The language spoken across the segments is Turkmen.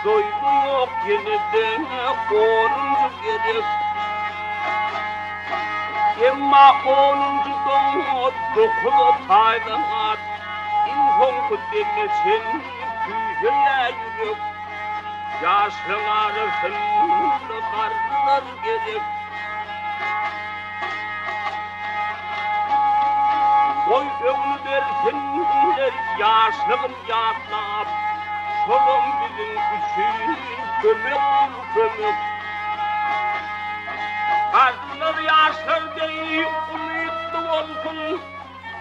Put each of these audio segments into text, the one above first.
Doýgy ýok ýene-de onunjy gerek. Emma onunjydan dokuza taýdan iň soňky deme çenli küýseýär ýürek. Ýaşlaň arasynda garrylar gerek. Goý öňüni bersinler ýaşlygyn ýatlap, Şolam biziň üçin kömekdir kömek. Garrylar ýaşlar deý umytly bolsun,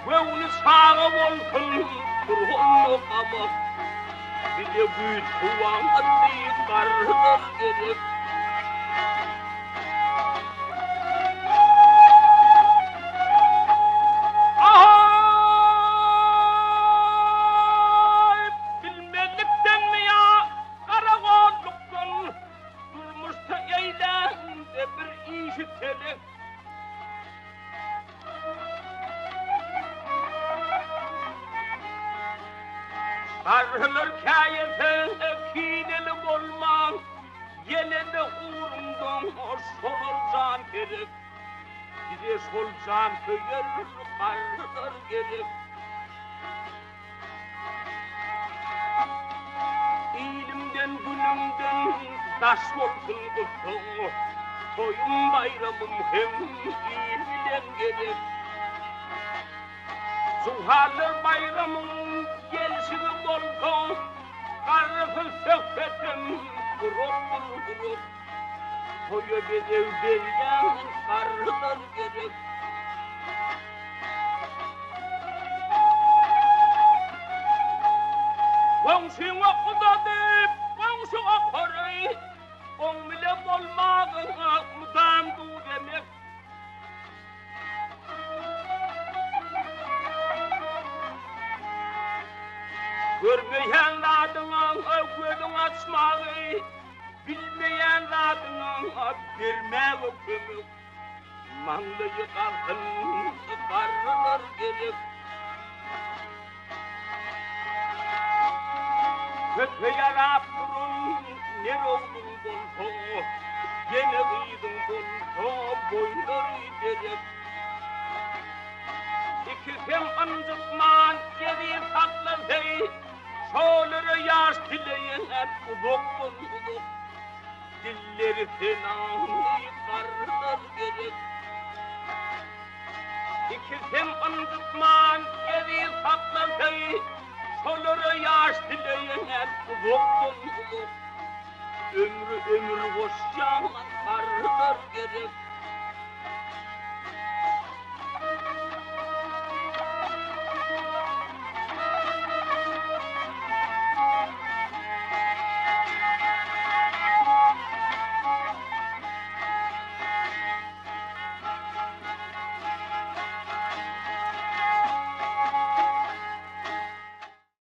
Göwni çaga bolsun turanda gamak. Bize güýç-kuwwatly garrylar gerek. Aý, bilmezlikdenmi ýa garagollukdan durmuşda eýläňde bir işi telek. Garrylar käýese kineli bolmaň, Ýene-de ugruňdan şolar jan gerek. Bize şol jansöýer garrylar gerek. Ilimden-günümden daş bolsun gussaň, Toýum-baýramym hem il bilen gerek. Juwanlar baýramyň gelşigi bolsa, Garrysyz söhbetem gurakdyr gurak. Toýa bezeg berýän garrylar gerek. Goňşyňa uzadyp, goňşy okary, Oň bile bolmagyňa mydam duz-emek. Görmeýän zadyňa gözüň açmagy, Bilmeýän zadyňa bermäge kömek. Maňlaýy galsyn garrylar gerek. Köpe ýarap duran ner ogluň bolsa, Ýene gyzyň bolsa boýlary derek. Ikisem ynjytman eziz saklasy, Şolara ýaş dileýän uzakdan uzak. Dilleri senaly garrylar gerek. Ikisem ynjytman eziz saklasy, Şolara ýaş dileýän uzakdan uzak. Ömre ömür goşýan garrylar gerek.